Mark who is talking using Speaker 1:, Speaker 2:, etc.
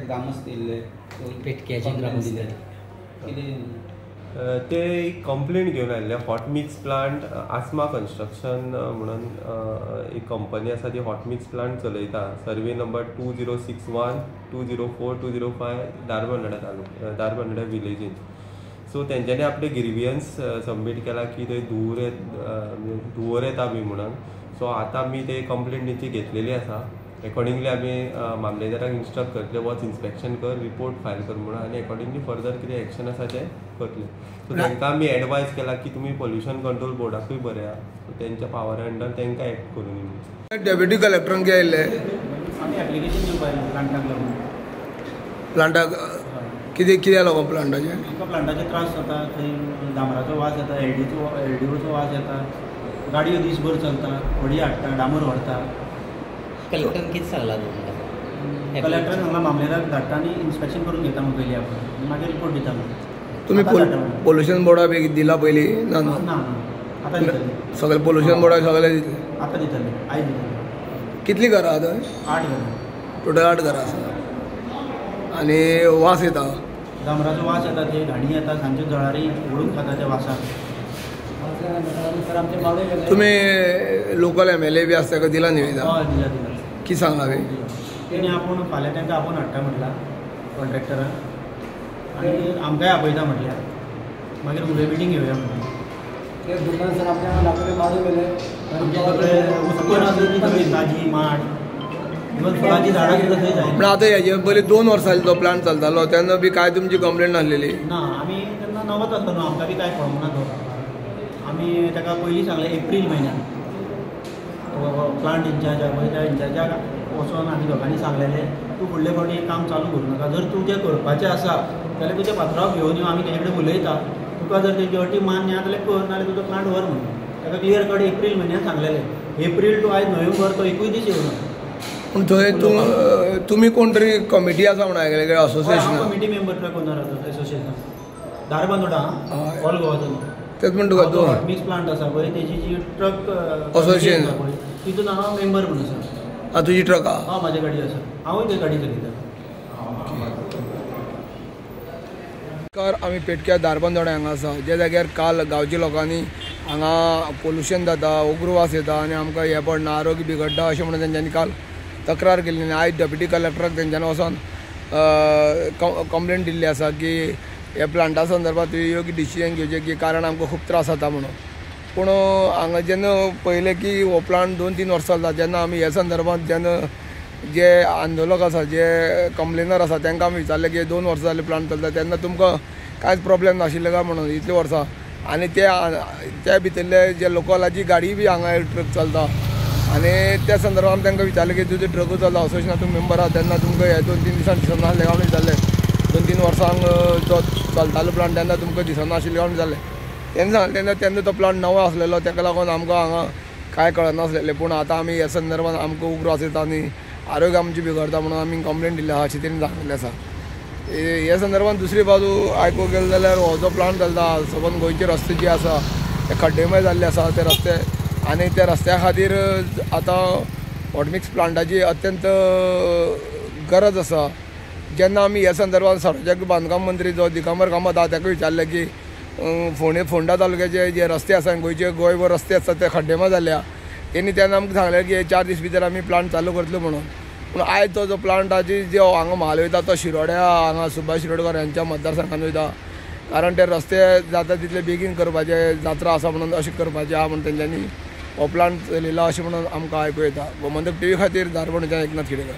Speaker 1: ग्रामस्थ येयल्ले
Speaker 2: पेटक्याचे ग्रामस्थ
Speaker 1: कितें
Speaker 3: ते एक कंप्लेंट घेवन आयिल्ले. Hot mix plant Asma construction म्हणून एक कंपनी आसा, ती हॉट मिक्स प्लांट चलयता. सर्वे नंबर 2061 204 205 धारबांदोड्या तालुक धारबांदोड्या विलेजीन. सो तेंच्यांनी आपले ग्रिवियन्स सबमीट केला की थंय धुंवर येता बी म्हणून. सो आतां आमी ते कंप्लेंट तेंची घेतलेली आसा. एकॉर्डिंगली आमी मामलेदाराक इन्स्ट्रक्ट करतले, वच इन्स्पेक्शन कर, रिपोर्ट फायल कर म्हणून, आनी एकॉर्डिंगली फर्दर कितें एक्शन आसा तें करतले. सो तांकां आमी एडवायज केला की तुमी पोल्युशन कंट्रोल बोर्डाकूय बरया, सो तेंच्या पावरा अंडर तांकां एक्ट करून दिवं.
Speaker 4: डेप्युटी कलेक्टरान कितें आयिल्ले?
Speaker 5: आमी एप्लिकेशन दिवपाक आयिल्ले प्लांटाक लागून.
Speaker 4: प्लांटाक कितें कित्याक लागून प्लांटाचें?
Speaker 5: आमकां प्लांटाचे त्रास जाता, थंय डांबराचो वास येता, एलडीओचो वास येता, गाडयो दीसभर चलता, व्हडी हाडटा, डांबर व्हरता.
Speaker 2: कलेक्टरान कितें सांगलां तुमकां?
Speaker 5: कलेक्टरान सांगलां मामलेदाराक धाडटा आनी इन्स्पेक्शन करून घेता म्हूण पयलीं आपूण, मागीर रिपोर्ट दिता म्हूण.
Speaker 4: तुमी पोल्युशन बोर्डा बी दिला पयलीं? ना
Speaker 5: ना, आतां दितले.
Speaker 4: सगळें पोल्युशन बोर्डाक सगळें दितले?
Speaker 5: आतां दितले, आयज दितले.
Speaker 4: कितलीं घरां आहा थंय?
Speaker 5: 8 घरां.
Speaker 4: टोटल 8 घरां आसा. आनी वास येता?
Speaker 5: डांबराचो वास येता, ते घाणी येता, सांजच्यो जळारी ओडून खाता त्या वासाक.
Speaker 4: तुमी लोकल MLA बी आसा ताका दिला निवेदन?
Speaker 5: हय, दिला दिला.
Speaker 4: कितें सांगलां बी?
Speaker 5: तेणी आपूण फाल्यां तांकां आपोवन हाडटा म्हटलां कॉन्ट्रॅक्टराक, आनी आमकांय आपयता म्हटल्यार, मागीर फुडें मिटींग घेवया म्हणून. उत्पन्न आसा ती सगळी ताजी माड, इवन फळाची झाडां सुद्दां थंय जायना.
Speaker 4: पूण आतां हेजे पयलीं 2 वर्सां जो प्लांट चलतालो तेन्ना बी कांय तुमची कंप्लेंट नासलेली?
Speaker 5: ना, आमी तेन्ना नवोच आसलो न्हू, आमकां बी कांय कळोंक ना तो. आमी ताका पयलीं सांगलें एप्रील म्हयन्यान प्लांट इन्चार्जाक पळय, त्या इन्चार्जाक वचोन आमी दोगांनी सांगलेलें, तूं फुडले फावटी काम चालू करूं नाका, जर तूं तें करपाचें आसा जाल्यार तुज्या पात्रांव घेवन यो, आमी तेजे कडेन उलयता, तुका जर तेजी अटी मान्य आसा जाल्यार कर, नाजाल्यार तुजो प्लांट व्हर म्हणून. ताका क्लियर कट एप्रील म्हयन्यान सांगलेलें. एप्रील टू आयज नोव्हेंबर तो एकूय दीस येवना.
Speaker 4: पूण थंय तुमी कोण तरी कमिटी आसा म्हणून आयकलें, association?
Speaker 5: Committee member truck owner association Dharbandora, all गोवाचो.
Speaker 4: तेच म्हण तुका तूं
Speaker 5: मिक्स प्लांट आसा पळय, तेजी जी ट्रक
Speaker 4: असोसिएशन
Speaker 5: पळय तितून हांव मेंबर म्हणून आसा.
Speaker 4: तुजी ट्रक आहा?
Speaker 5: हय, म्हाजी गाडी आसा, हांवूय थंय गाडी चलयता.
Speaker 4: नमस्कार, आमी पेटक्या धारबांदोड्या हांगा आसा, ज्या जाग्यार काल गांवच्या लोकांनी हांगा पोल्युशन जाता, उग्र वास येता आनी आमकां हें पडना, आरोग्य बिगडटा अशें म्हणून तेंच्यांनी काल तक्रार केल्ली. आनी आयज डेप्युटी कलेक्टराक तेंच्यांनी वचोन कंप्लेंट दिल्ली आसा की ह्या प्लांटा संदर्भात तुवें योग्य डिसिजन घेवचें की कारण आमकां खूब त्रास जाता म्हणून. पूण हांगा जेन्ना पळयलें की हो प्लांट 2-3 वर्सां चलता, तेन्ना आमी ह्या संदर्भात जेन्ना जे आंदोलक आसा, जे कंप्लेनर आसा तांकां आमी विचारलें की 2 वर्सां जालीं प्लांट चलता, तेन्ना तुमकां कांयच प्रॉब्लेम नाशिल्लें काय म्हणून इतलीं वर्सां. आनी त्या भितरले जे लोकलाची गाडी बी हांगा ट्रक चलता, आनी त्या संदर्भात आमी तांकां विचारलें की तुजें ट्रकूय चलता, असोसिएशनान तुमी मेंबर आहा, तेन्ना तुमकां हे 2-3 दिसान दिसनासलें काय म्हणून विचारलें. 2-3 वर्सांक जो चलतालो प्लांट तेन्ना तुमकां दिसनाशिल्लें काय म्हणून विचारलें. तेन्ना सांगलें तेन्ना तेन्ना तो प्लांट नवो आसलेलो, ताका लागून आमकां हांगा कांय कळनासलेलें. पूण आतां आमी ह्या संदर्भात आमकां उग्र वास येता आनी आरोग्य आमचें बिगडता म्हणून आमी कंप्लेंट दिल्ली आसा अशें तेणी सांगिल्लें आसा. ह्या संदर्भात दुसरी बाजू आयकूंक गेलें जाल्यार हो जो प्लांट चलता सबंद गोंयचे रस्ते जे आसा ते खड्डेमय जाल्ले आसा ते रस्ते, आनी त्या रस्त्या खातीर आतां हॉटमिक्स प्लांटाची अत्यंत गरज आसा. जेन्ना आमी ह्या संदर्भात सार्वजनीक बांदकाम मंत्री जो दिगंबर कामत आहा ताका विचारलें की फोंडा तालुक्याचे जे रस्ते आसा, गोंयचे गोंयभर रस्ते आसा ते खड्डेमय जाल्या, तेणी तेन्ना आमकां सांगलें की 4 दीस भितर आमी प्लांट चालू करतले म्हणून. पूण आयज तो जो प्लांटाची जो हांगा म्हाल वयता तो शिरोड्या हांगा सुभाष शिरोडकर हांच्या मतदारसंघान वयता, कारण ते रस्ते जाता तितले बेगीन करपाचे, जात्रा आसा म्हणून अशें करपाचें आहा म्हणून तेंच्यांनी हो प्लांट चलयला अशें म्हणून आमकां आयकूं येता. गोमंतक TV खातीर धारबांदोड्याच्यान एकनाथ खेडेकर.